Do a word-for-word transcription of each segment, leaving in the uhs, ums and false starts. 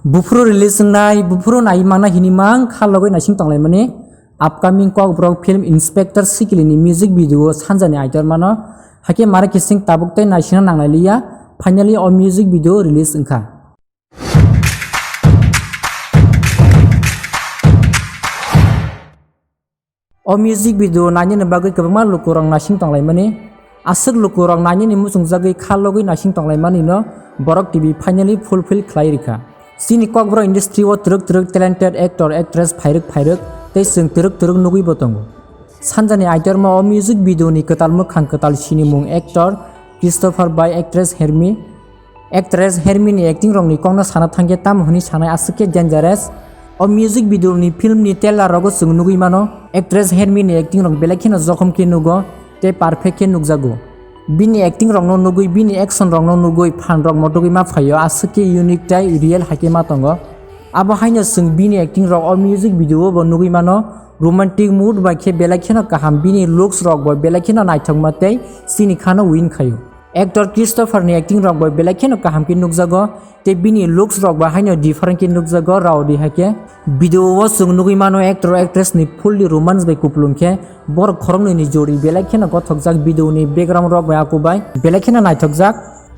Buphuru release wngnai, buphuru nai mangna hini mang kha logoi naising tonglaimani upcoming Kokborok film Inspector Sikili ni music video o sanjani aitor mano. Hake mare kising tabuk tei naisingna nanglai liya, finally o music video release wngkha. O music video nainani bagwi kwbangma lukurok naising tonglaimani. Aswk lukurok nainani muchungjagwi kha logwi naising tonglaimani no Borok T V finally fulfill khlai rikha. Chini Kokborok industry o twrwk twrwk talented actor, actress phairwk phairwk tei chwng twrwk twrwk nugwi bo tongo. Sanjani aitorma o music video ni kwtal mwkhang kwtal sinimung actor Christopher bai actress Hermi. Actress Hermi ni acting rokni kokno sana thangkhe tamo hwnwi sanai aswk khe dangerous. O music video ni film ni trailer rogo chwng nugwi mano, actress Hermi ni acting rok belai kheno jokhom khe nugo tei perfect khe nukjago. Bini acting rokno nugwi, bini action rokno nugwi phan rok motogwi ma phaio, aswk khe unique tei real hai khe ma tongo. Abo haino chwng bini acting rok o music video o bo nugwi mano, romantic mood bai khe belai kheno kaham, bini looks rok bo belai kheno naithokma tei chini khano win khaio. Actor Christopher ni acting rok bo belai kheno kaham khe nukjago, tei bini looks rok bo haino different khe nukjago, rao di hai khe. Video o chwng nugwi mano actor actress ni fully romance bai kupulung khe, borok khoroknwi ni jori belai kheno gothokjak, video ni background rok bai aku bai belai kheno naithokjak.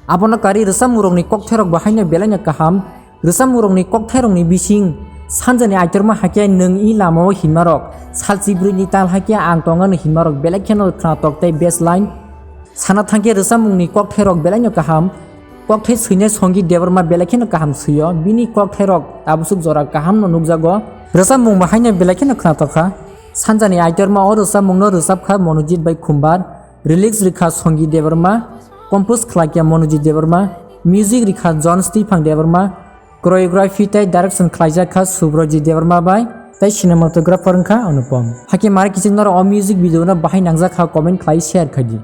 Abono kari rwchapmung rok ni kokthai rok bo haino belai no kaham. Rwchapmung rok ni kokthai rok ni bising sanjani aitorma hai khe nwng i lama o hinma rok, salchi bwrwi ni tal hai khe ang tong ano hinma rok belai kheno khwnathok tei bass line. Sana thangkhe rwchapmung ni kokthai rok belai no kaham. Kokthai swinai Songi Debbarma belai kheno kaham swio. Bini kokthai rok tabusuk jora kaham no nukjago. Rwchapmung bo haino belai kheno khwnathok kha. Sanjani aitorma o rwchapmung no rwchap kha Monojit bai Khumbar. Lyrics rikha Songi Debbarma. Compose khlai kha Monojit Debbarma. Music rikha John Stephen Debbarma. Choreography tei direction khlaijak kha Subrojit Debbarma bai, tei cinematographer wngkha Anupam. Hakhe mare kiching norok o music video no bahai nangjak kha, comment khlai share khai di.